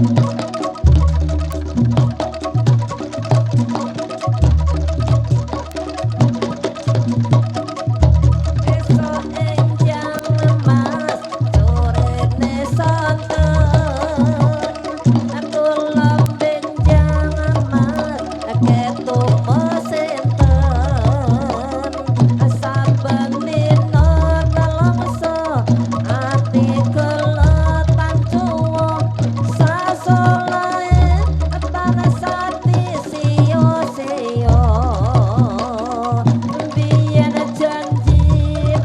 Esuk enjang Mas, sorene sonten. Kula benjang Mas, ketumo sinten. Saben dina nelongso ati kula tancuwa, sasolahe tansah disiyo-siyo. Biyen janji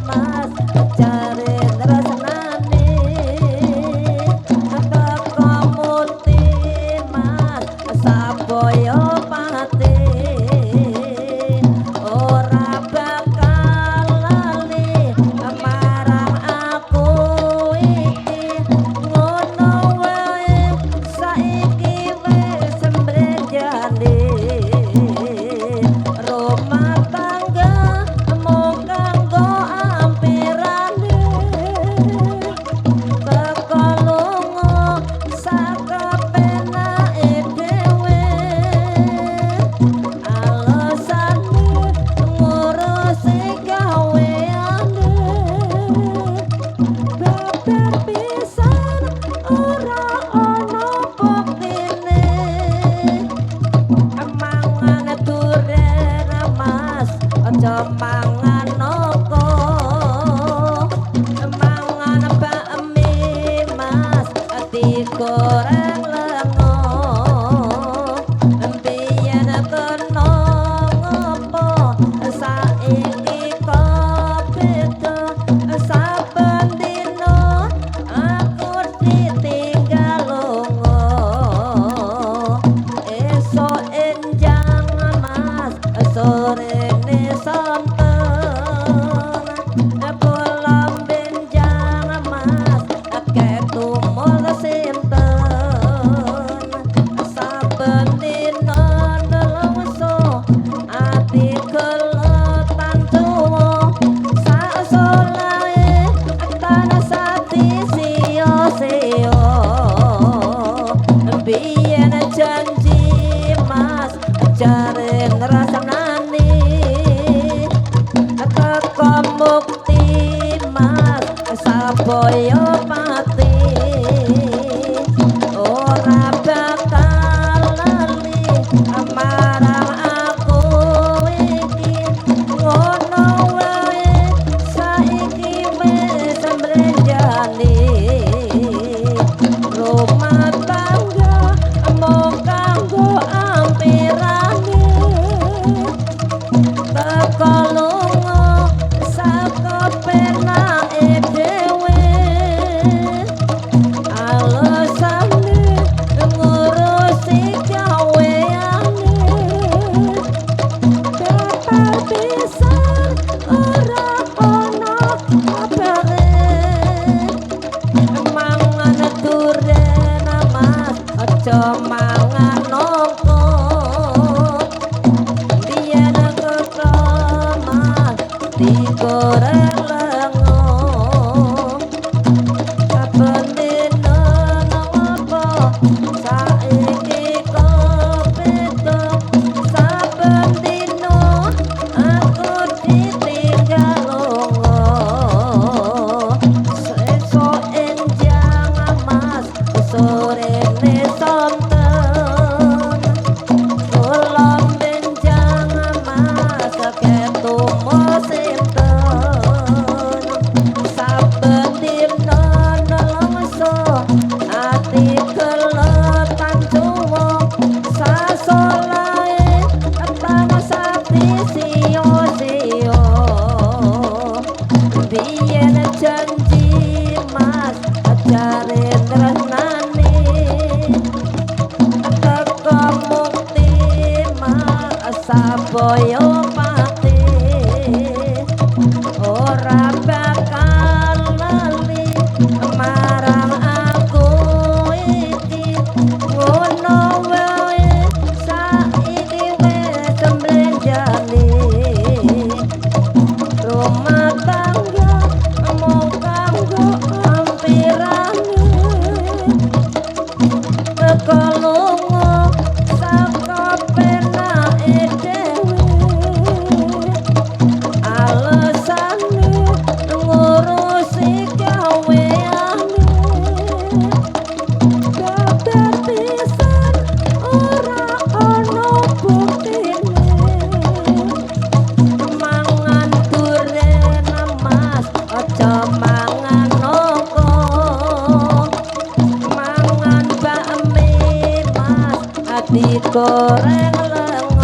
Mas, jare tresnane, teko mukti Mas, sabaya pati. Ora bakal lali marang aku iki, ngono wae saiki wis mbrejani. Rumah tangga mung kanggo ampirane, teko lunga sakepenake dhewe, alesane ngurusi gaweane. Babar pisan ora ana buktine. Mangan duren Mas, aja mangan noko. Mangan bakmi Mas, digoreng lengo. Biyen kena ngopo saiki kok beda? Saben dina aku ditinggal lunga. Esuk enjang Mas, sorene sonten. Kula benjang Mas, ketumul sinten. Saben dina nelongso ati kula tancuwa, sasolahe tansah disiyo-siyo. Biyen janji Mas, jare ngrasani, teko mukti Mas, sabaya pati. Ora bakal lali marang aku iki, ngono wae saiki wis mrenjani. Rumah tangga mung kanggo ampirane, teko lunga sakepenake dhewe, alesane ngurusi gaweane. Babar pisan ora ana kabare. Mangan duren Mas, aja mangan nongko. Biyen keka Mas, digoreng lengo. Saben dina ngopo saiki kok beda? Saben dina aku ditinggal lunga. Esuk enjang Mas, sorene sonten. Kula benjang Mas, ketumo sinten. Saben dina nelongso ati kula tancuwa, sasolahe tansah disiyo-siyo. Biyen janji Mas, jare tresnane, teko mukti Mas, sabaya pati. Ora bakal lali marang aku iki, ngono wae saiki wis mrenjani. Rumah tangga mung kanggo ampirane. Digoreng.